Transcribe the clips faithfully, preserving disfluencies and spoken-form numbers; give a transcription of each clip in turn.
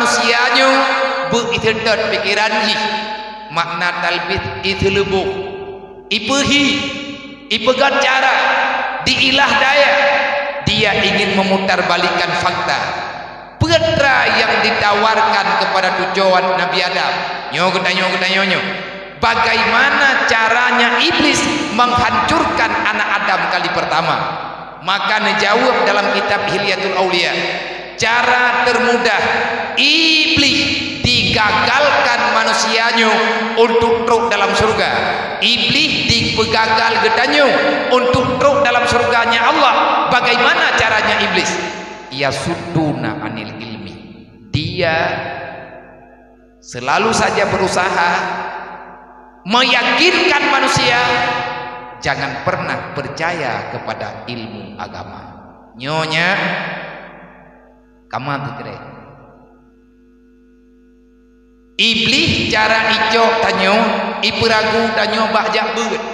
Manusia nyoe beu iseutôt pikeran jih, makna talbis iseuleuboh, ipeuhi, ipeugét cara, diilah daya, dia ingin memutarbalikkan fakta. Peue teuma nyang ditawarkan kepada cucoe Nabi Adam? Nyoe geutanyoe, geutanyoe nyoe. Bagaimana caranya iblis menghancurkan anak Adam kali pertama? Maka neujaweueb dalam kitab Hilyatul Auliya, cara termudah iblis digagalkan manusia nyoe untuk trok dalam syurga. Iblis dipeugagal geutanyoe untuk trok dalam syurganya Allah. Bagaimana caranya iblis? Yasudduna anil ilmi. Dia selalu saja berusaha meyakinkan manusia jangan pernah percaya kepada ilmu agama. Nyonya kama teukreh. Iblis cara icok tanyoe, ipeuragu tanyoe bak jak beuet.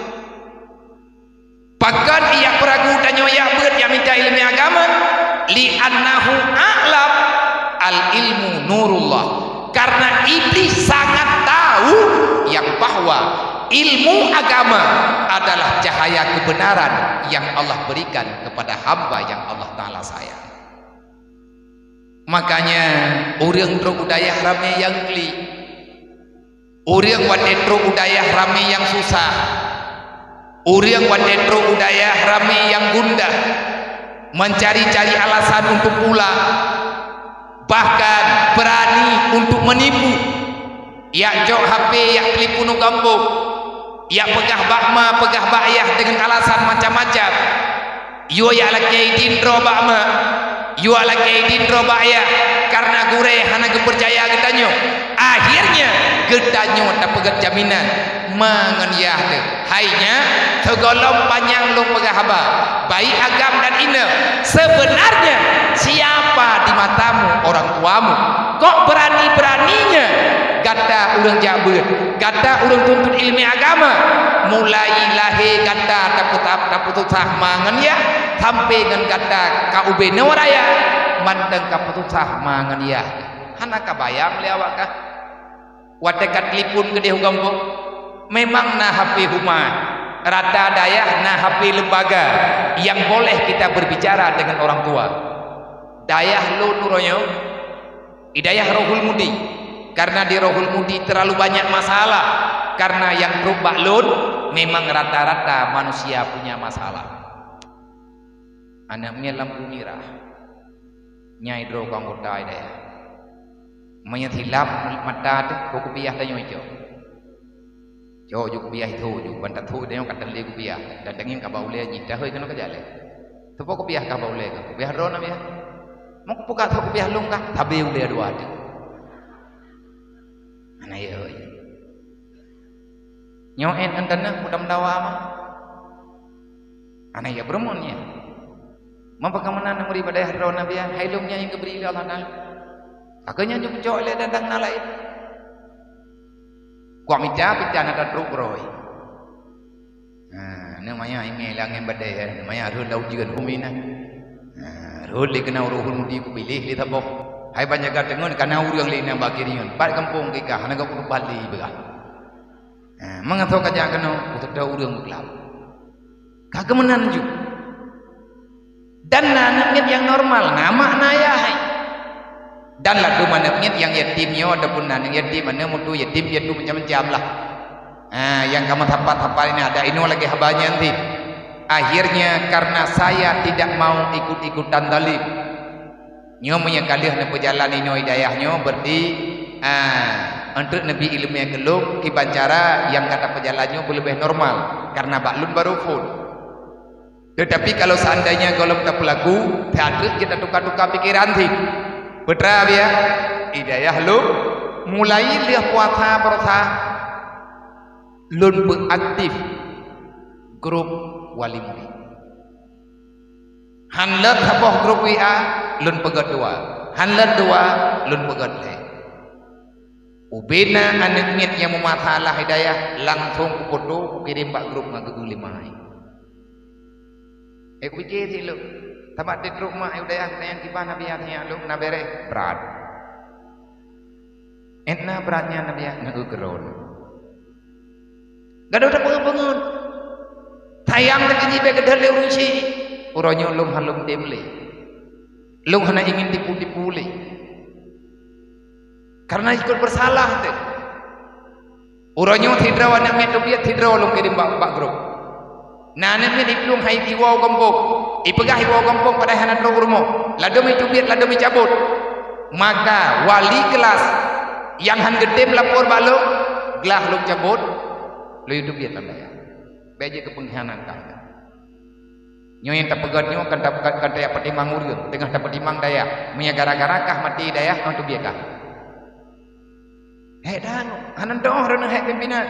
Pakon ijak peuragu tanyoe jak beuet, jak mita ileumèe agama? Li'annahu a'lam, al-ilmu nurullah. Karena iblis sangat tahu yang bahwa ilmu agama adalah cahaya kebenaran yang Allah berikan kepada hamba yang Allah Ta'ala sayang. Makanya, ureuëng trok u dayah ramé nyang klik. Ureuëng watée trok u dayah ramé nyang susah. Ureuëng watée trok u dayah ramé nyang gundah, mencari-cari alasan untuk pulang, bahkan berani untuk menipu. Jak cok H P, jak telepon u gampông, jak peugah bak ma, peugah bak yah deungon alasan macam-macam. Yue jak lakée idin droe bak ma, yue jak lakée idin droe bak yah, kareuna gurée hana geupeucaya geutanyoe. Akhirnya, geutanyoe tapeugét jaminan ma ngon yah teuh. Hai nyak, sigohlom panyang lôn peugah haba, baik agam dan inong. Sebenarnya, siapa di matamu orang tuamu? Kok berani-beraninya gata ureuëng jak beuet, gata ureuëng tuntut ileumèe agama? Mulai lahé gata tapeuta-, tapeususah ma ngon yah, sampai ngon gata ka ubé nyoe raya, mantong ka peususah ma ngon yah. Hana kabayang lé awak kah? Watée ka telepon keudeh u gampông, memang na H P huma, rata dayah na H P lembaga yang boleh kita berbicara dengan orang tua. Dayah lôn uroe nyoe, di dayah Rohul Mudi, karena di Rohul Mudi terlalu banyak masalah, karena yang trok bak lôn memang rata-rata manusia punya masalah. Aneuëk miet lampu mirah. Nyan droe keu anggota dayah. Meunyoe silap mata teuh, peue kupiah tanyoe cok. Cok ju kupiah itu ju, ban tathok tanyoe ka teulé kupiah, dan teungieng ka ba ulée jih, tahôi keunoe ka jaleh. Teupeue kupiah ka ba ulée ka, kupiah droe na biah. Meupeue ka thok kupiah lôn ka, sabe ulée dua teuh. Hana yö. Nyoe ét ngon teuneuk udam dawa mah. Hana yö beureumun nyan. Meupeue ka meunan meuri bak dayah droe na biah, hai lôn nyan nyang geubri lé Allah Taala. Pakon nyan jeuet kucok lé dan, dan na laén. Kuak mita, pita na tatrok beurôi. Ha, nyoe maya imé lé angén badée, eh. Maya rhot lam ujeuen hom inan. Ha, rhot lé keunan u Rohul Mudi kupiléh lé saboh. Hai ban jaga teungeut kana ureuëng lé inan bak kiri nyan. Pat gampông keu ka, hana geupeubali beurah. Ha, mangat soe ka jak keunoe, beutôi ureuëng beuklap. Ka keumeunan ju. Dan na aneuëk miet nyang normal, na mak na ayah hai. Dan ladum aneuëk miet nyang yatim nyoe ataupun na aneuëk yatim, aneuëk mutu yatim, yatim macam-macam lah. Ha, nyang ka meusapat-sapat ini ada inoe lagée haba nyan cit. Akhirnya karena saya tidak mau ikut-ikutan zalim. Nyoe meunyoe ka lheueh neupeujalan inoe i dayah nyoe, berarti, ah, eunteuk neubi ileumèe keu lôn, kiban cara nyang gata peujalan nyoe beuleubeh normal, karena bak lôn barô phon. Tetapi kalau seandainya gohlom tapeulagu, that treuk jeuet tatuka-tuka pikeran cit. Peue teuma biah, i dayah lôn, mulai lheueh puasa baroesa, lôn beuaktif grup wali murid. Han lheueh saboh grup W A, lôn peugét dua. Han lheueh dua, lôn peugét lhée. Ubena aneuëk miet nyang meumasalah hidayah, langsong kupoto, kukirém bak grup ngon geugulémai. Eh, kupike cit lôn, sabab di trok mak hidayah, na nyang kiban na biah, na nyang lôn na bereh, brat. Étna brat nyan Nabi, neu-eu keudroe. Gadôh tapeungeut-peungeut. Sayang teukeujih bèk geudhôt lé ureueng chik. Uroe nyoe lôn hana lôn tem lé. Lôn hana ingin tipu-tipu lé. Karena ikut bersalah teuh. Uroe nyoe sidroe aneuk miet teubiet, sidroe lôn kirim bak, bak grup. Na aneuk miet iplueng hai iwoe gampông, ipeugah iwoe gampông padahai hana trok u rumoh, ladôm iteubiet, ladôm icabot. Maka wali kelas nyang han geutem lapor bak lôn, glah lôn cabot, lôn teubiet lam dayah. Bèk jeuet keu peunghianat kah. Nyoe nyang tapeugah nyoe kan ta-, kan, kan tajak peutimang ureueng, teungoh tapeutimang dayah. Meunyoe gara-gara kah maté dayah, oh teubiet kah. Hék dan, hana teu'oh droeneuh hék pimpinan.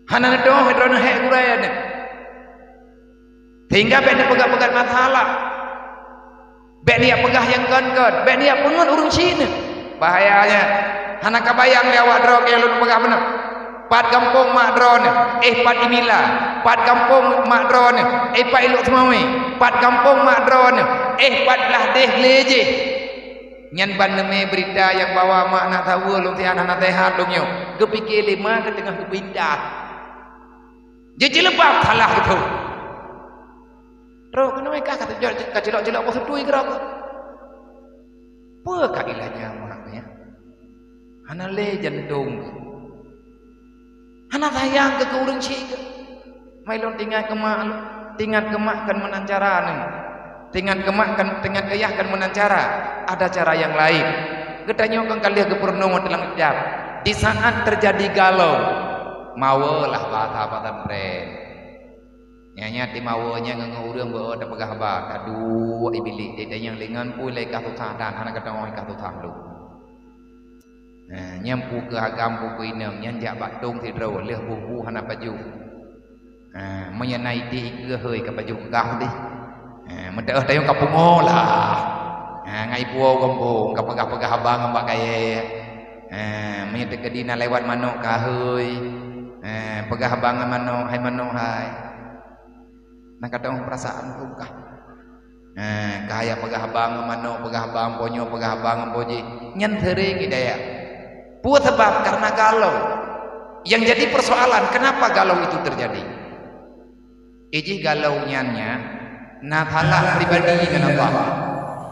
Hana teu'oh droeneuh hék gurèe nyan. Sehingga bèk neupeugah-peugah masalah. Bèk neujak peugah nyang kon-kon, bèk neujak peungeut ureueng chik nyan. Bahaya nyan. Hana kabayang lé awak droe nyang lôn peugah meunan. Pat gampông mak droeneuh, éh pat i Mila. Pat gampông mak droeneuh, éh pat i Lhokseumawe. Pat gampông mak droeneuh, éh pat blah déh glé jih. Nyan ban neumè beurita nyang bahwa mak na saweue lôn siat hana seuhat lôn nyoe. Geupike lé ma keuh teungoh geupeuintat. Jeuet jileubab salah geuh. Trok keunoe ka, ka teujok, ka cilok-cilok boh sutui keudroe. Peue ka ilanya mak nyan? Hana lé jantông geuh. Hana sayang keu, keu ureueng chik geuh. Mai lôn teuingat keu mak lôn, teuingat keu mak kon meunan cara nyoe. Teuingat keu mak kon, teuingat keu yah kon meunan cara. Ada cara nyang laén. Geutanyoe kon ka lheueh geupeurunoe dalam kitab. Di saat terjadi galau, mawölah bahasa pesantren. Nyan, nyan timawoe nyan ngon ureueng beu tapeugah haba, taduek ibilih, teuh nyang lingon peue lé ka susah that, hana geutanyoe ka susah lom. Nah, nyan peue keu agam, peue keu inong, nyan jak bak tông sidroe, lheueh bubu hana pajoh. Nah, meunyoe na idéh ikeue hôi ka pajoh gah deh. Nah, meuteu'oh tayong ka pungo lah. Nah, ngai puwoe gombong, ka peugah-peugah haba ngon bak kayèe. Nah, meunyoe teukeudi na lewat manok ka hôi. Nah, peugah haba ngon manok, hai manok hai. Na ka teu'oh peurasaan lom kah? Nah, ka haya peugah haba ngon manok, peugah haba ngon ponyo, peugah haba ngon boji. Nyan seuréng idaya. Peue sabab? Karena galau. Yang jadi persoalan, kenapa galau itu terjadi? Ijih galau nyan nyan na salah pribadi ngon Allah.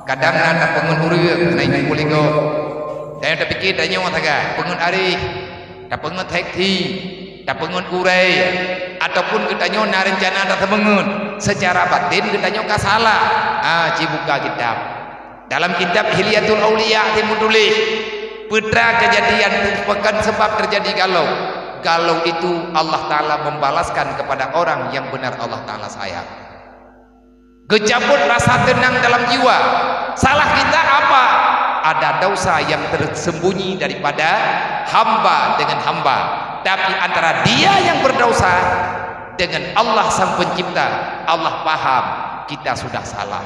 Kadang na tapeungeut ureueng, na ibu lego. Dan tapike tanyoe sagai, peungeut areh, tapeungeut seksi, tapeungeut gurèe, ataupun geutanyoe na reuncana taseumeungeut, secara batin geutanyoe ka salah. Ah, ci buka kitab. Dalam kitab Hilyatul Auliya teuh meutuléh, peue teuma keujadian, pakon sabab teujadi galau. Galau itu Allah Ta'ala membalaskan kepada orang yang benar Allah Ta'ala sayang. Geucabut rasa tenang dalam jiwa. Salah kita apa? Ada dosa yang tersembunyi daripada hamba dengan hamba. Tapi antara dia yang berdosa dengan Allah Sang Pencipta, Allah paham kita sudah salah.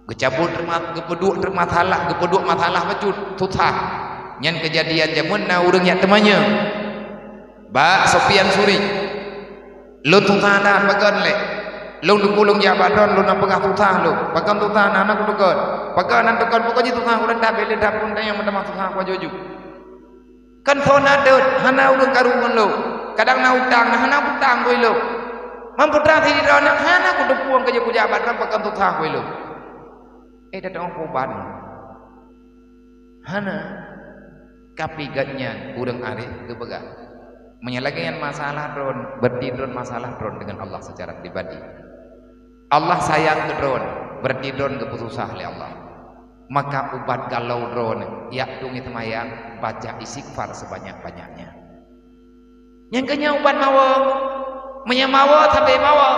Geucabut teuma, geupeuduek teuma masalah, geupeuduek masalah bacut, susah. Nyan keujadian jameun na ureueng jak teumanyong bak Sufyan Suri. Lôn susah that, pakon lé? Lôn teupeu lôn jak bak droen, lôn na peugah susah lôn. Pakon susah, na hana kuteukon. Pakon hana kuteukon, pokok jih susah ulôn that, bèk lé that pun tanyong meutamah susah kuaju-aju. Kan soe na deuet, hana ureueng karu ngon lôn. Kadang na utang, na hana utang keu lôn. Meunyoe putra sidroe aneuk hana kuteupeue keu jih kujak bak droen, pakon susah keu lôn. Eh, teu'oh peue ubat nyoe? Hana. Tapi gobnyan ureueng areh geupeugah, meunyoe lagèe nyan masalah droen, berarti droen masalah droen dengan Allah secara pribadi. Allah sayang keu droen, berarti droen geupeususah lé Allah. Maka ubat galau droen, jak tueng seumayang, baca istighfar sebanyak-banyaknya. Nyang keunyoe ubat mawö. Meunyoe mawö, sabe mawö.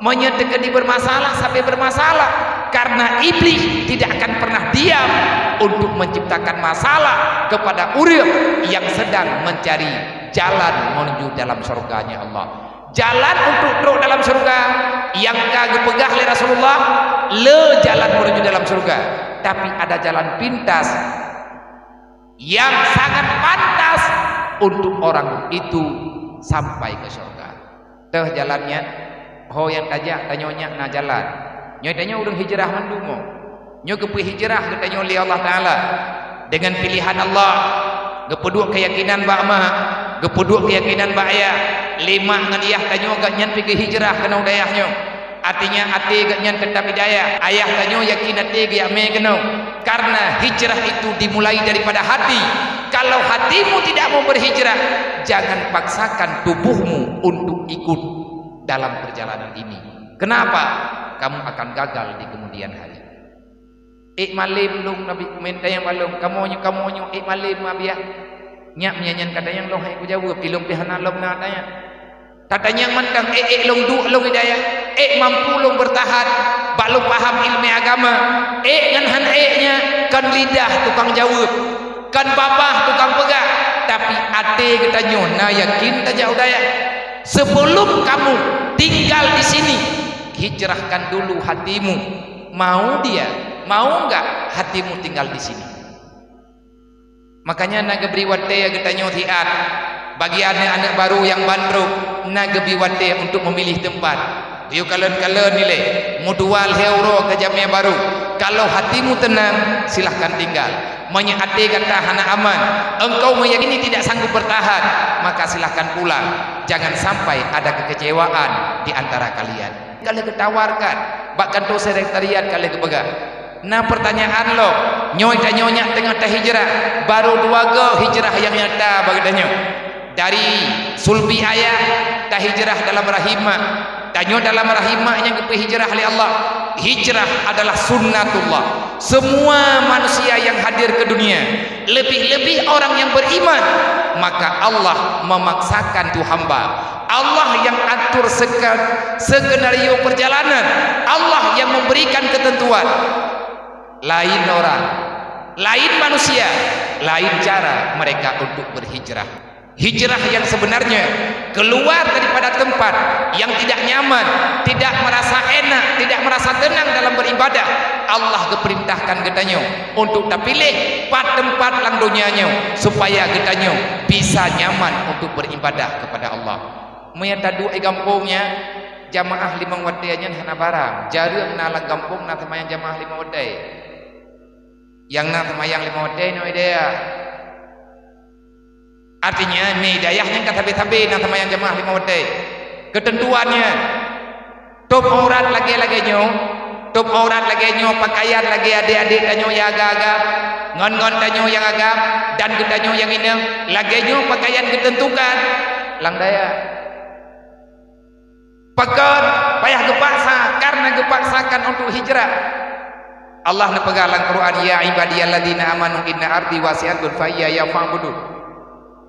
Meunyoe teukeudi bermasalah, sabe bermasalah. Karena iblis tidak akan pernah diam untuk menciptakan masalah kepada ureueng yang sedang mencari jalan menuju dalam surganya Allah. Jalan untuk trok dalam syurga nyang ka geupeugah lé Rasulullah, le jalan menuju dalam syurga, tapi ada jalan pintas yang sangat pantas untuk orang itu sampai ke syurga. Teuh jalan nyan, ho nyang tajak tanyoe nyak na jalan. Nyoe tanyoe ureueng hijrah mandum. Nyoe geupeuhijrah geutanyoe lé Allah Taala deungon pilihan Allah. Geupeuduek keuyakinan bak mak, geupeuduek keuyakinan bak ayah. Lé mak ngon ayah tanyoe gobnyan pih geuhijrah keunoe dayah nyoe. Artinya, até gobnyan teutap di dayah. Ayah tanyoe yakin até geujak mé keunoe. Karena hijrah itu dimulai daripada hati. Kalau hatimu tidak mau berhijrah, jangan paksakan tubuhmu untuk ikut dalam perjalanan ini. Kenapa? Kamu akan gagal di kemudian hari. Ék malém lôn, Nabi, meuntanyong bak lôn, kamoe nyoe, kamoe nyoe, ék malém, Abiah? Nyak meunyan ka tanyong lôn han ék kujaweueb, ilôn pih hana lom na tanyong. Tatanyong mantong, ék, ék lôn duek lôn hidayah, ék mampu lôn beurtahan bak lôn paham ileumèe agama, ék ngon han ék nyan kon lidah tukang jaweueb, kon babah tukang peugah, tapi até geutanyoe na yakin tajak u dayah. Sebelum kamu tinggal di sini, hijrahkan dulu hatimu. Mau dia, mau enggak hatimu tinggal di sini? Makanya na geubri watèe geutanyoe siat, bagi aneuk-aneuk barô nyang ban trok, na geubri watèe untuk memilih teumpat. Yôh kalon-kalon ilèe, meutuwah lhèe uroe keu jamèe barô. Kalau hatimu tenang, silahkan tinggal. Meunyoe até gata hana aman, engkau meyakini tidak sanggup bertahan, maka silahkan pulang. Jangan sampai ada kekecewaan di antara kalian. Ka lheueh geutawarkan bak kantô sekretariat, ka lheueh geupeugah, na peurtanyaan lom. Nyoe tanyoe nyak teungoh tahijrah, barô dua goe hijrah nyang nyata bak geutanyoe. Dari sulbi ayah tahijrah dalam rahim mak. Tanyoe dalam rahim mak nyang geupeuhijrah lé Allah. Hijrah adalah sunnatullah. Semua manusia yang hadir ke dunia, lebih-lebih orang yang beriman, maka Allah memaksakan tu hamba. Allah yang atur seke-, skenario perjalanan, Allah yang memberikan ketentuan. Lain orang, lain manusia, lain cara mereka untuk berhijrah. Hijrah yang sebenarnya keluar daripada tempat yang tidak nyaman, tidak merasa enak, tidak merasa tenang dalam beribadah. Allah geupeurintahkan geutanyoe untuk tapiléh pat teumpat lam donya nyoe supaya geutanyoe bisa nyaman untuk beribadah kepada Allah. Meunyo taduek di gampông nyan, jamaah limong watèe nyan hana barang. Jareueng na lam gampông na seumayang jamaah limong watèe. Nyang na seumayang limong watèe nyoe hidayah. Artinya, nyoe hidayah nyan ka sabe-sabe na seumayang jamaah limong watèe. Keuteuntuan nyan, tôb aurat lagèe-lagèe nyoe, tôb aurat lagèe nyoe, pakaian lagèe adék-adék tanyoe nyang agam-agam, ngon-ngon tanyoe nyang agam, dan geutanyoe nyang inong, lagèe nyoe pakaian geuteuntukan lam dayah. Pakon payah geupaksa? Karena geupaksakan untuk hijrah. Allah neupeugah lam Quran, "Ya ibadiyalladzina amanu inna ardi wasi'atun fa iyyaya fa'budun."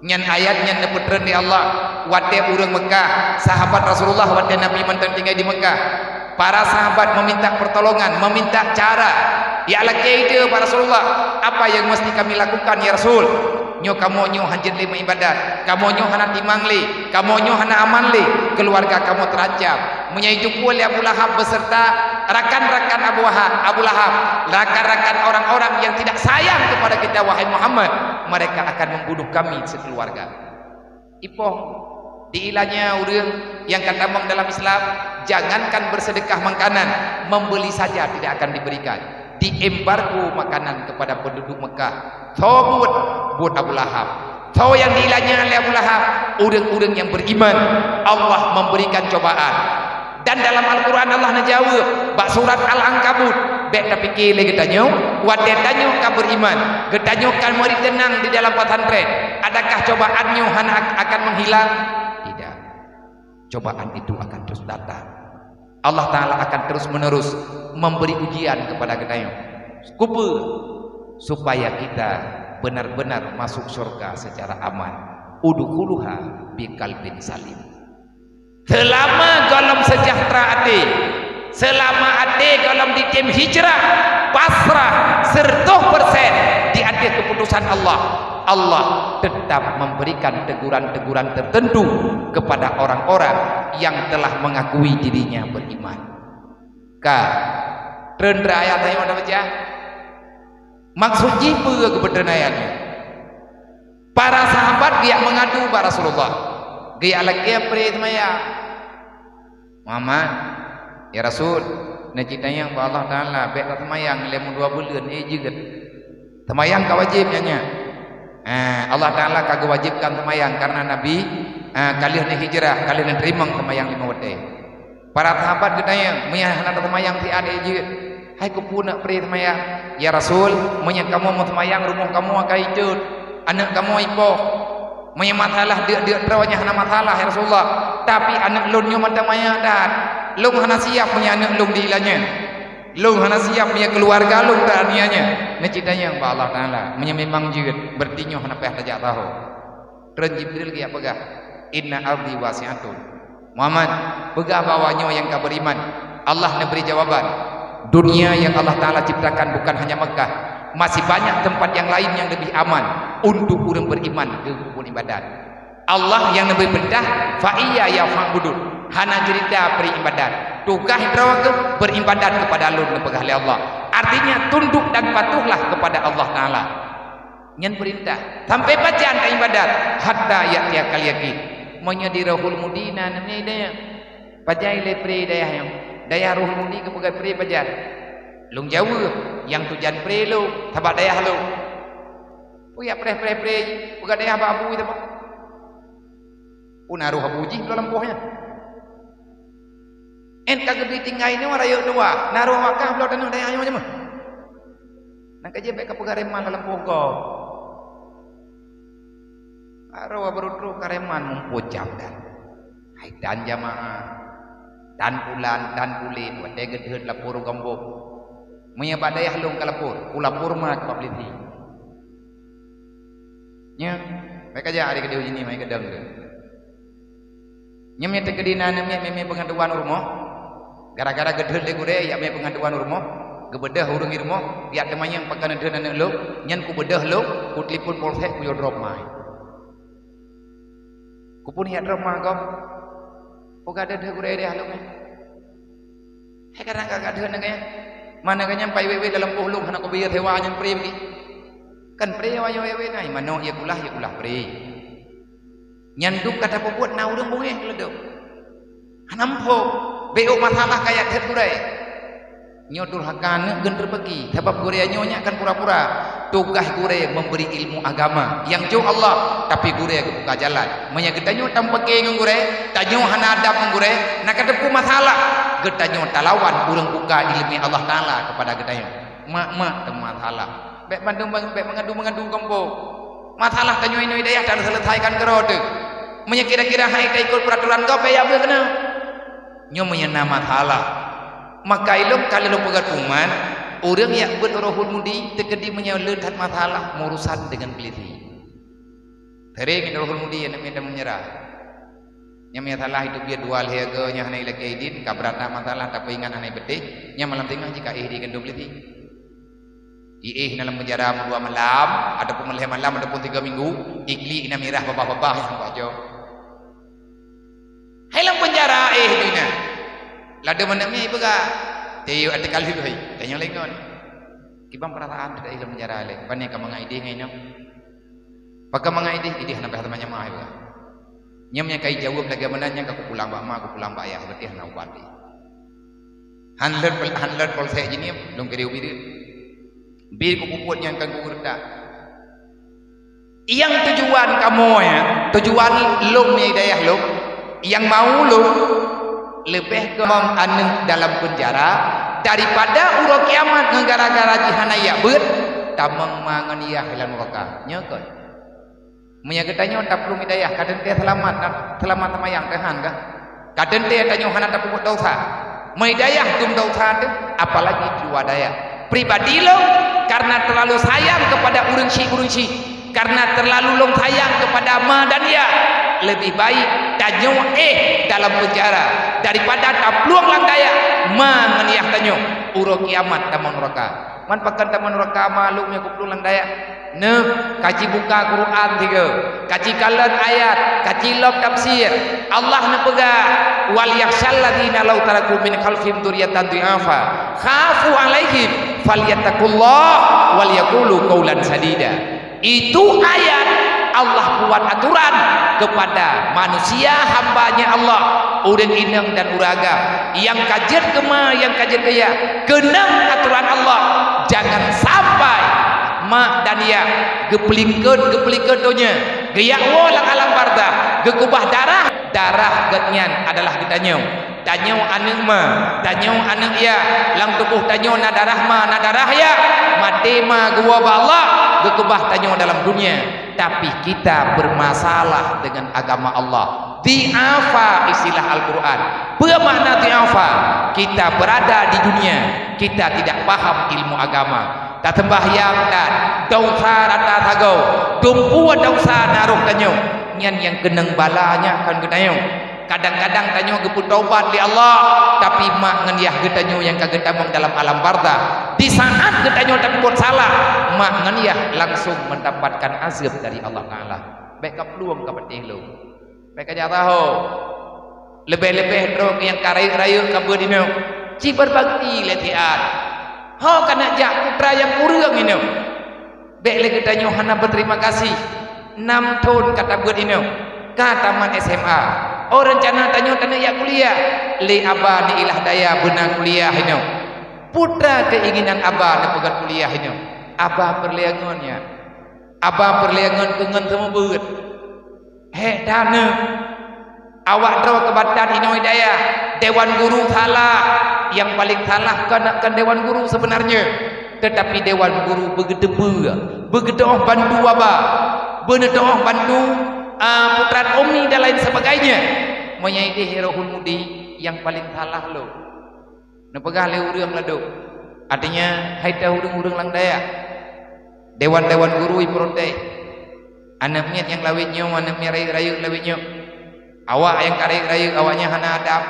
Nyan ayat nyan neupeutreun lé Allah watèe ureueng Meukah, sahabat Rasulullah watèe Nabi mantong tinggai di Meukah. Para sahabat meminta pertolongan, meminta cara. "Ya lakèe idée, bak Rasulullah, apa yang mesti kami lakukan, ya Rasul?" Nyoe kamoe nyoe hanjeuet lé meuibadat, kamoe nyoe hana timang lé, kamoe nyoe hana aman lé, keuluwarga kamoe teurancam. Meunyoe jiteupeue lé Abu Lahab beserta rakan-rakan Abu Wahab, Abu Lahab, rakan-rakan orang-orang yang tidak sayang kepada kita, wahai Muhammad, mereka akan membunuh kami sekeluarga. Ipoh, diilanya ureueng nyang ka tamong dalam Islam, jangankan bersedekah makanan, membeli saja tidak akan diberikan. Diembargo makanan kepada penduduk Mekah. Soe buet? Buet Abu Lahab. Soe nyang diilanya lé Abu Lahab? Ureueng-ureueng nyang beriman. Allah memberikan cobaan. Dan dalam Al-Quran Allah neujaweueb bak surat Al-Ankabut. Bèk tapike lé geutanyoe, watèe tanyoe ka beriman, geutanyoe ka meuri teunang di dalam pesantren, adakah cobaan nyoe hana ak-, akan menghilang? Tidak. Cobaan itu akan terus datang. Allah Taala akan terus-menerus memberi ujian kepada geutanyoe. Kupeue? Supaya kita benar-benar masuk syurga secara aman. Udkhuluha biqalbin salim. Seulama gohlom seujahteura até, seulama até gohlom jitem hijrah, pasrah seureutoh persen di ateueh keuputosan Allah, Allah teutap memberikan teguran-teguran tertentu kepada orang-orang yang telah mengakui dirinya beriman. Ka, treun-treun ayat nyoe dah baca. Maksud jih peue geupeutreun ayat nyoe? Para sahabat geujak meungadu bak Rasulullah. Geujak lakèe pré seumayang. "Muhammad, ya Rasul, Neucit tanyong bak Allah Taala, bèk taseumayang lé meudua buleuen, eh, jeuet. Seumayang ka wajéb nyan nyan. Ah, Allah Taala ka geuwajibkan seumayang kareuna Nabi, ah, ka lheueh neuhijrah, ka lheueh neuteurimong seumayang limong watèe. Para sahabat geutanyong, "Meunyo hana taseumayang siat, eh, jeuet? Hai keupeue neuk pré seumayang?" "Ya Rasul, meunyo kamoe meuseumayang, rumoh kamoe akan icot, aneuk kamoe ipoh. Meunyo masalah deuk-deuk droe nyan hana masalah, ya Rasulullah. Tapi aneuk lôn nyoe mantong manyak that. Lôn hana siap meunyo aneuk lôn dianiaya. Lôn hana siap meunyo keuluwarga lôn taniaya." Neucit tanyong bak Allah Taala, "Meunyo memang jeuet, berarti nyoe hana payah tajak saho." Kheun Jibril geujak peugah, "Inna ardi wasi'atun." "Muhammad, peugah bak awak nyoe nyang ka beriman, Allah neubri jawaban. Dunia yang Allah Taala ciptakan bukan hanya Mekah, masih banyak tempat yang lain yang lebih aman untuk ureuëng beriman keu peubuet ibadat. Allah nyang neubri peurintah, fa iyaya fa'budun, hana ceurita pré ibadat. Tugaih droe keuh beribadat kepada Lôn, neupeugah lé Allah. Artinya, tunduk dan patuhlah kepada Allah Taala." Nyan peurintah. "Sampai pajan taibadat?" "Hatta ya'tiyakal yaqin." Meunyoe di Rohul Mudi na neumiet dayah. Pajan ilèe pré dayah nyoe? Dayah Rohul Mudi geupeugah pré pajan? Lôn jaweueb, nyang tujan pré lôn, sabab dayah lôn. Peue jak preh-preh pré, peugah dayah bak Abu Ji teuma. Peue na roh Abu Ji bloe lampôh nyan? Ên ka geubri tinggai nyoe rayeuk dua, na roh awak kah bloe tanoh dayah nyoe jeumeuh. Nang ka jeuet bèk ka peugah reman lam lampôh gob. Aroh baro troh ka reman muphom jam dan. Hai dan jamaah, dan pulan, dan pulen, watèe geudeuet lapor u gambong. Meunyo bak dayah lôn ka lapor, kulapor ma keu Pak Polisi. Nyan, bèk ka jak di keudéh uji ni, mai keudong tu. Nyan meunyo teukeudi na aneuk miet mé-mé peungaduan u rumoh, gara-gara geudeuet lé gurèe, jak mé peungaduan u rumoh, geubeudôh ureueng di rumoh, jak teumanyong pakon neudeuet aneuk lôn, nyan kubeudôh lôn, kutelepon polsek, kuyue drop mai. Kupeugah jak drop ma gob, peugah deuh-deuh gurèe dayah lôn nyan. Hai kadang ka gadeuh nangkaya. Mana ka nyampai wèt-wèt dalam poh lôn hana kubiyeu sewa nyan pré bagi. Kan pré wayah wèt-wèt nai, manok ya kulah, ya kulah pré. Nyan dum ka tapeubuet na ureueng beungèh keuleudok. Hana muphom, bèk ôk masalah kaya that gurèe. Nyoe durhaka aneuk geunteupeuki, sabab gurèe nyoe nyan kan pura-pura. Tugaih gurèe memberi ilmu agama nyang jok Allah, tapi gurèe geubuka jalan. Meunyo geutanyoe tampeuke ngon gurèe, tanyoe hana adab ngon gurèe, na ka teupeu masalah. Geutanyoe talawan ureueng buka ileumèe Allah Taala keupada geutanyoe. Mak-mak teuma salah. Bèk mandum, bèk mengadu-mengadu gampông. Masalah tanyoe inoe dayah taseuleusaikan keudroe teuh. Meunyo kira-kira hai taikot peuratoran gob, bèk jak beuet keunoe. Nyoe meunyo na masalah, maka ilôn ka lôn peugah teuma, ureueng jak beuet Rohul Mudi teukeudi meunyo le that masalah meurusan deungon polisi. Sering Rohul Mudi aneuk miet meunyeurah. Nyang meunyo salah itu biet dua lhèe go nyang hana ilakèe idin, ka brat that masalah, tapeuingat hana ipeuteh, nyang malam singoh jih ka éh di keuntông polisi. Iéh na lam penjara meudua malam, ataupun meulhèe malam, ataupun tiga minggu, iklik na mirah babah-babah nyang baco. Hai lam penjara éh dina. Ladôm aneuk miet peugah, "Tiyok ate kalheuh hai, tanyong lé ngon." Kiban peurasaan teuka éh lam penjara lé, pane ka mangat idéh ngai nyoe. Pakon mangat idéh, idéh hana payah teuma nyamah, hai peugah. Nyam nyang ka ijaweueb lagèe meunan nyang ka kupulang bak ma, kupulang bak yah, berarti hana ubat deh. Han lheueh pol-, han lheueh polsek Jeunieb, lôn kiri ubit. Bit kupupuet nyang ka kugeureutak. Nyang tujuan kamoe, tujuan lôn ngon dayah lôn, nyang mau lôn, leubeh keumong aneuk dalam penjara daripada uroe kiamat ngon gara-gara jih hana jak beuet, tamong ma ngon yah lam nuraka. Nyoe kon. Meunyo geutanyoe taplueng hidayah, ka teuntèe seulamat, seulamat seumayang teuh han kah? Ka teuntèe tanyoe hana tapeubuet desya. Meuhidayah dum desya teuh, apalagi jiwa dayah. Pribadi lôn, karena terlalu sayang kepada ureueng syik-ureueng syik, karena terlalu lôn sayang kepada ma dan yah, leubeh baik tanyoe éh dalam penjara daripada taplueng lam dayah ma ngon yah tanyoe, uroe kiamat tamong nuraka. Man pakon tamong nuraka ma lôn nyang kuplueng lam dayah? Neuh, kaji buka Quran sigoe, kaji kalon ayat, kaji lom tafsir. Allah neupeugah, "Wal yakhsyal ladzina law taraku min khalfihim dzurriyyatan dhi'afa khafu 'alaihim falyattaqullah wal yaqulu qaulan sadida." Itu ayat Allah buat aturan kepada manusia hamba-Nya Allah, ureueng inong dan ureueng agam. Nyang ka jeuet keu ma, nyang ka jeuet keu yah, keunong atoran Allah. Jangan sampai mak dan yah geupeulingkeut, geupeulingkeut donya, geujak woe lam alam barzakh, geukeubah darah. Darah geuhnyan adalah geutanyoe. Tanyoe aneuëk ma, tanyoe aneuëk yah, lam tuboh tanyoe na darah ma, na darah yah. Maté ma geuwoe bak Allah, geukeubah tanyoe dalam dunia. Tapi kita bermasalah dengan agama Allah. Dhi'afa istilah Al-Quran. Peue makna dhi'afa? Kita berada di dunia, kita tidak paham ilmu agama. Taseumbahyang that, desya rata sagoe, tumpue desya na roh tanyoe. Nyan nyang keunong bala nyan kon geutanyoe. Kadang-kadang tanyoe geupeutobat lé Allah, tapi mak ngon yah geutanyoe nyang ka geutamong dalam alam barzakh. Di saat geutanyoe tapeubuet salah, mak ngon yah langsung mendapatkan azab dari Allah Taala. Bék kaplueng ka patéh lôn. Bék kajak taho. Leubeh-leubeh droe nyang ka rayeuk-rayeuk ka beuet inoe, ci berbakti lé siat. Ho ka neujak putra nyang kureueng inoe. Bék lé geutanyoe hana beuterima kasih. Nam thon ka tabeuet inoe, ka tamat S M A. Oh, reuncana tanyoe taneuk jak kuliah. Lé aba neuilah daya beuna kuliah inoe. Putra keinginan aba neupeugét kuliah inoe. Aba peureulée ngon nyan. Aba peureulée ngon keu ngon seumeubeuet. Hék that neuh. Awak droe keubatan inoe dayah, dewan guru salah. Nyang paleng salah kon, kon dewan guru seubeunarnya, teutapi dewan guru beugeuteupeue, beugeuteuoh bantu aba, beuneuteuoh bantu, a, putran umi dan lain sebagainya. Meunyoe ideh Rohul Mudi, nyang paleng salah lom. Neupeugah lé ureuëng ladôm, artinya hai teuh ureuëng-ureuëng lam dayah. Dewan-dewan guru iprotes. Aneuëk miet nyang lawét nyoe, aneuëk miet rayeuk-rayeuk lawét nyoe. Awak nyang ka rayeuk-rayeuk, awaknyan hana adab.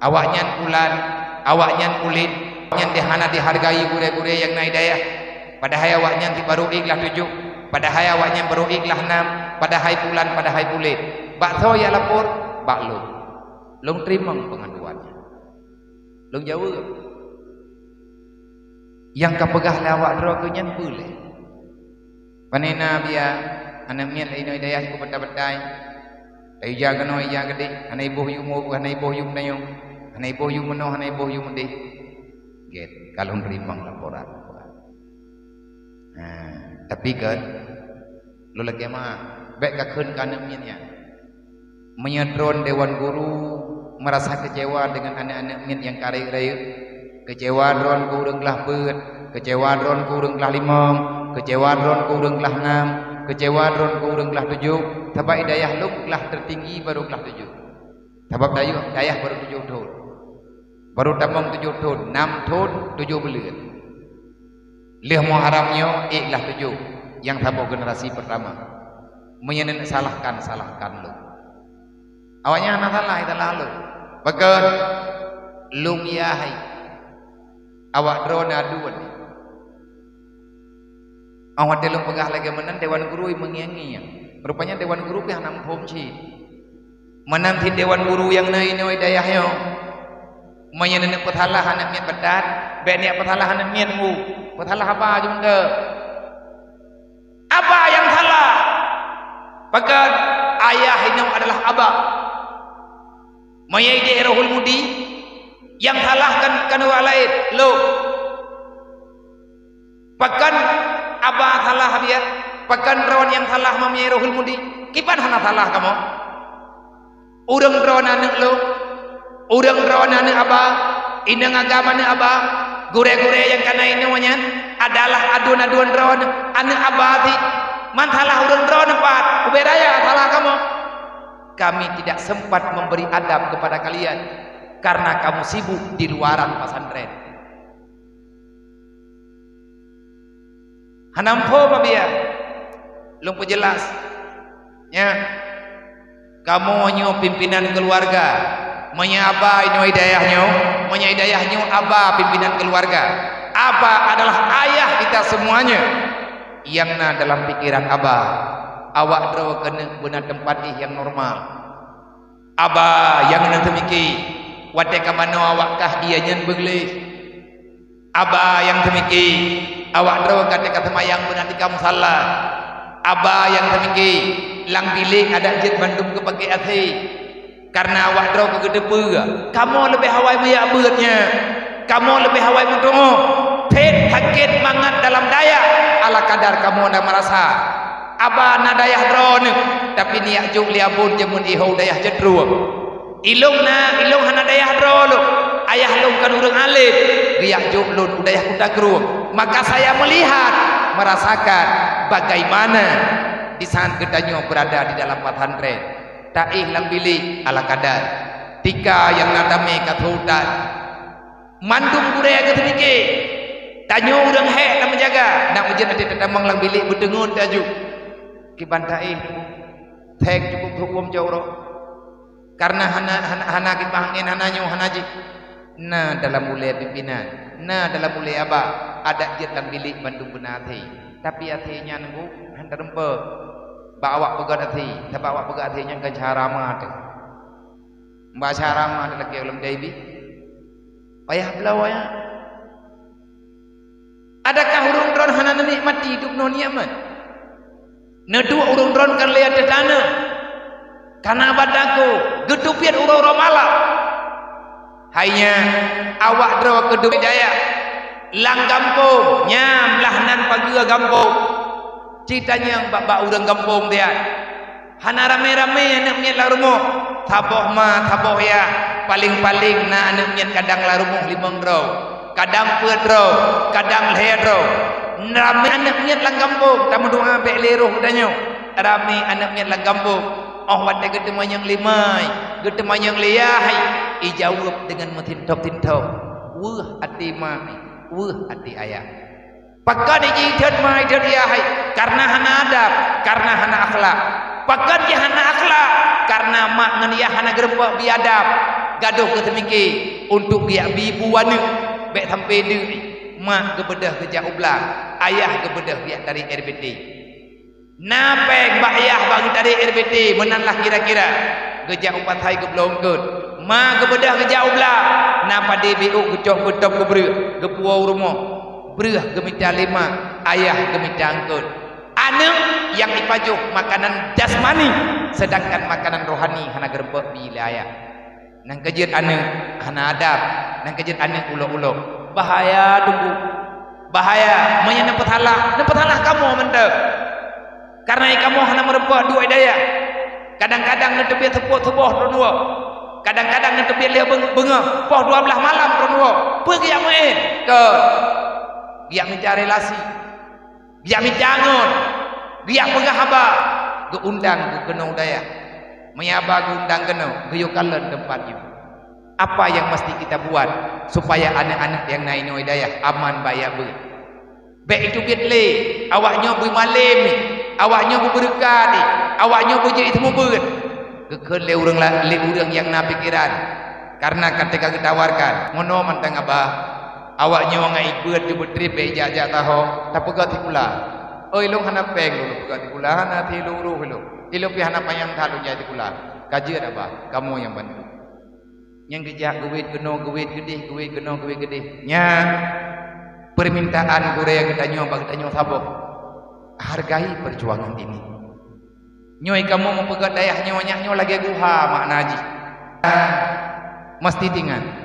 Awaknyan pulan, awaknyan kulét, nyan di hana dihargai gurée-gurée nyang na i dayah. Padahai awaknyan di baru ék lah tujoh, padahai awaknyan baru ék lah nam, padahai pulan, padahai kulét. Bak soe jak lapor? Bak lôn. Lôn teurimong peungaduan nyan. Lôn jaweueb. Nyang ka peugah lé awak droe keu nyan peue lé? Pane na biya, aneuëk miet inoe dayah ibu batai-batai. Ija keunoe, ija keudeh, hana iboh yum, hana iboh yum dayong, hana iboh yum meunoe, hana iboh yum meudeh. Gét, ka lôn teurimong laporan. Nah, tapi kan, lôn lakée meu'ah, bék kakheun keu aneuëk miet nyan. Meunyoe droen dewan guru meurasa keucewa deungon aneuëk-aneuëk miet nyang ka rayeuk-rayeuk, keucewa droen keu ureuëng glah peuet, keucewa droen keu ureuëng glah limong, keucewa droen keu ureuëng glah nam, keucewa droen keu ureuëng glah tujoh, sabab i dayah lôn glah teutinggi barô glah tujoh. Sabab dayah, dayah barô tujoh thon. Barô tamong tujoh thon, nam thon, tujoh buleuen. Lheueh Muharram nyoe ék glah tujoh, nyang saboh generasi peurtama. Meunyoe neuneuk salahkan, salahkan lôn. Awaknyan hana salah, salah lôn. Pakon? Lôn yah hai. Awak droe na dua. Óh watée lôn peugah lagée meunan, dewan guru meungieng-ngieng. Rupanya dewan guru pih hana muphom cit. Meunan cit dewan guru nyang na inoe dayah nyoe. Meunyoe neuneuk peusalah aneuëk miet beudat, bék neuk peusalah aneuëk miet ngu. Peusalah aba jeuet. Aba nyang salah. Pakon? Ayah inoe adalah aba. Meunyoe ideh Rohul Mudi, nyang salah kan, kan ureuëng laén, lôn. Pakon aba salah biya? Pakon droen nyang salah meunyoe Rohul Mudi? Kiban hana salah kamoe? Ureuëng droen aneuëk lôn, ureuëng droen aneuëk aba, inong agam aneuëk aba, gurée-gurée nyang ka na inoe nyan adalah aduen-aduen droen aneuëk aba cit. Man salah ureuëng droen pat, ubé raya salah kamoe. Kami tidak sempat memberi adab kepada kalian karena kamu sibuk di luaran pesantren. Hana muphom, Abiya. Lôn peujeulaih. Nya. Kamoe nyoe pimpinan keuluwarga. Meunyoe aba inoe dayah nyoe, meunyoe dayah nyoe aba pimpinan keuluwarga. Aba adalah ayah kita semuanya. Nyang na dalam pikeran aba, awak droe keuneuk beuna teumpat jih nyang normal. Aba nyang na teumiki, watée ka manoe awak kah ié nyan beugleh. Aba nyang teumiki, awak droe ka teuka seumayang beuna tika musalla. Aba nyang teumiki, lam bilék adak jeuet mandum geupakée asèe. Kareuna awak droe ka geuteupeue, kamoe leubeh awai meuyak beuet nyan. Kamoe leubeh awai meutu'oh. Phét hakét mangat dalam dayah, ala kadar kamoe na meurasa. Aba na dayah droeneuh, tapi neujak jok lé abon jameun iho dayah jeuet rueng. Ilôn na, ilôn hana dayah droe lôn. Ayah lôn kon ureuëng além, geujak jok lôn u dayah kuta krueng. Maka saya melihat, merasakan bagaimana di saat geutanyoe berada di dalam pesantren. Taéh lam bilék ala kadar. Tika nyang na tamé ka tho that. Mandum gurée geuteubiké. Tanyoe ureuëng hék lam meujaga, nak meujeuet até tatamong lam bilék beuteungeut taju. Kiban taéh teungku. Thèk cukup huköm jaweuroe. Kareuna hana, hana, hana kiban angén, hana nyoe, hana jih. Na dalam ulée pimpinan, na dalam ulée aba, adat jeuet lam bilék bandum beuna até. Tapi até nyan teungku hana teurumpok. Bak awak peugét até, sabab awak peugét até nyan kan cara ma teuh. Baca ramah lagée ulôn daibi. Payah bloe nyan. Adakah ureuëng droen hana neunikmati dubnoe nikmat? Neuduek ureuëng droen ka lé ateueh taneuk. Kana bak takue, geuteubiet uroe-uroe malam. Hai nyan, awak droe keuduek dayah. Lam gampông, nyan blah nan pageue gampông. Ci tanyong bak-bak ureuëng gampông tiat. Hana ramé-ramé aneuëk miet lam rumoh. Saboh ma, saboh yah. Paléng-paléng na aneuëk miet kadang lam rumoh limong droe, kadang peuet droe, kadang lhée droe. Ramé aneuëk miet lam gampông, tameudoá bék lé roh geutanyoe. Ramé aneuëk miet lam gampông. Óh watée geuteumanyong lé ma, geuteumanyong lé yah, ijaweueb deungon meusintop-sintop. Weueh até ma, weueh até ayah. Pakon jih thot ma, thot yah hai? Kareuna hana adab, kareuna hana akhlak. Pakon jih hana akhlak? Kareuna mak ngon yah hana geurumpok bi adab. Gadôh geuteumiké untuk geujak bi bu aneuëk, bék sampoe deuk. Mak geubeudôh geujak u blang, ayah geubeudôh geujak tarék air beutée. Na péng bak yah bak geutarék air beutée, meunan lah kira-kira. Geujak u pasai geubloe eungkôt. Ma geubeudôh geujak u blang. Na padé biôk geucok geutôb geubreueh, geupuwoe u rumoh. Breueh geumita lé ma, ayah geumita eungkôt. Aneuëk nyang ipajoh makanan jasmani, seudangkan makanan rohani hana geurumpok bi lé ayah. Nyang keujeuet aneuëk hana adab, nyang keujeuet aneuëk ulok-ulok. Bahaya teungku. Bahaya. Meunyoe neupeusalah, neupeusalah kamoe mantong. Kareuna kamoe hana meurumpok duek dayah. Kadang-kadang neuteubiet seupôt suboh droeneuh woe. Kadang-kadang neuteubiet lhée beung-, beungoh, poh dua blaih malam droeneuh woe. Peue geujak meu'én? Kon. Geujak mita relasi. Geujak mita ngon, geujak peugah haba, geuundang keunoe u dayah. Meunyo haba geuundang keunoe, geuyue kalon teumpat nyoe. Apa yang mesti kita buat supaya aneuëk-aneuëk nyang na inoe dayah aman bak jak beuet? Bék iteubiet lé, awak nyoe beumalém, awak nyoe beubeureukat, awak nyoe beujeuet seumeubeuet. Geukheun lé ureuëng la-, lé ureuëng nyang na pikeran, kareuna ka teuka geutawarkan, "Meunoe mantong, Abah." Awak nyoe ngon ié beuet jeuet beutrép bék jak-jak taho, tapeugah sikula. Oi, lôn hana péng lôn peugah sikula, hana até lôn uroh lôn. Ilôn pih hana panyang that lôn jak sikula. Ka jeuet, Abah, kamoe nyang bantu. Nyang geujak geuwét keunoe, geuwét geudeh, geuwét keunoe, geuwét geudeh. Nyan, peumintaan gurée geutanyoe bak geutanyoe saboh. Hargai perjuangan ini. Nyoe kamoe meupeugét dayah nyoe, nyak nyoe lagée guha makna jih. Meusti tingat.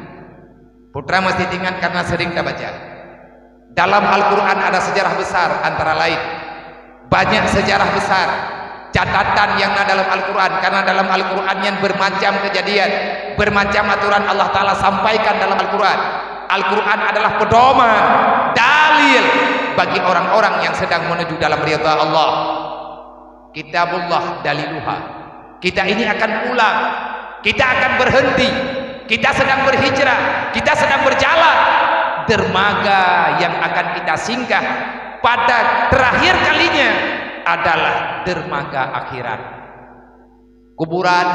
Putra meusti tingat karena sering tabaca. Dalam Al-Quran ada sejarah besar, antara lain banyak sejarah besar, catatan yang na dalam Al-Quran, karena dalam Al-Quran nyan bermacam kejadian, bermacam aturan Allah Ta'ala sampaikan dalam Al-Quran. Al-Quran adalah pedoman, dalil bagi orang-orang yang sedang menuju dalam ridha Allah. Kitabullah daliluha. Kita ini akan pulang. Kita akan berhenti. Kita sedang berhijrah. Kita sedang berjalan. Dermaga yang akan kita singgah pada terakhir kalinya adalah dermaga akhirat. Kuburan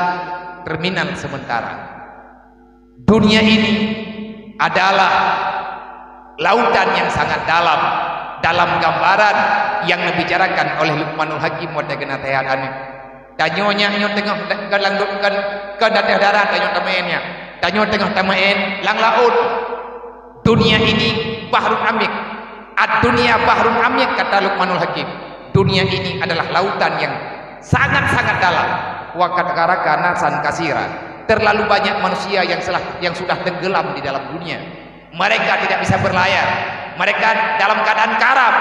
terminal sementara. Dunia ini adalah lautan yang sangat dalam, dalam gambaran yang dibicarakan oleh Luqmanul Hakim watée geunaséhat aneuëk. Tanyoe nyak nyoe teungoh, kon lam, kon, kon ateueh darat tanyoe tameu'én nyak. Tanyoe teungoh tameu'én lam laôt. Dunia ini bahrun amiq. Ad-dunya bahrun amiq, kata Luqmanul Hakim. Dunia ini adalah lautan yang sangat-sangat dalam. Wa qad gharaqana nasan katsira. Terlalu banyak manusia yang selah, yang sudah tenggelam di dalam dunia. Mereka tidak bisa berlayar. Mereka dalam keadaan karam.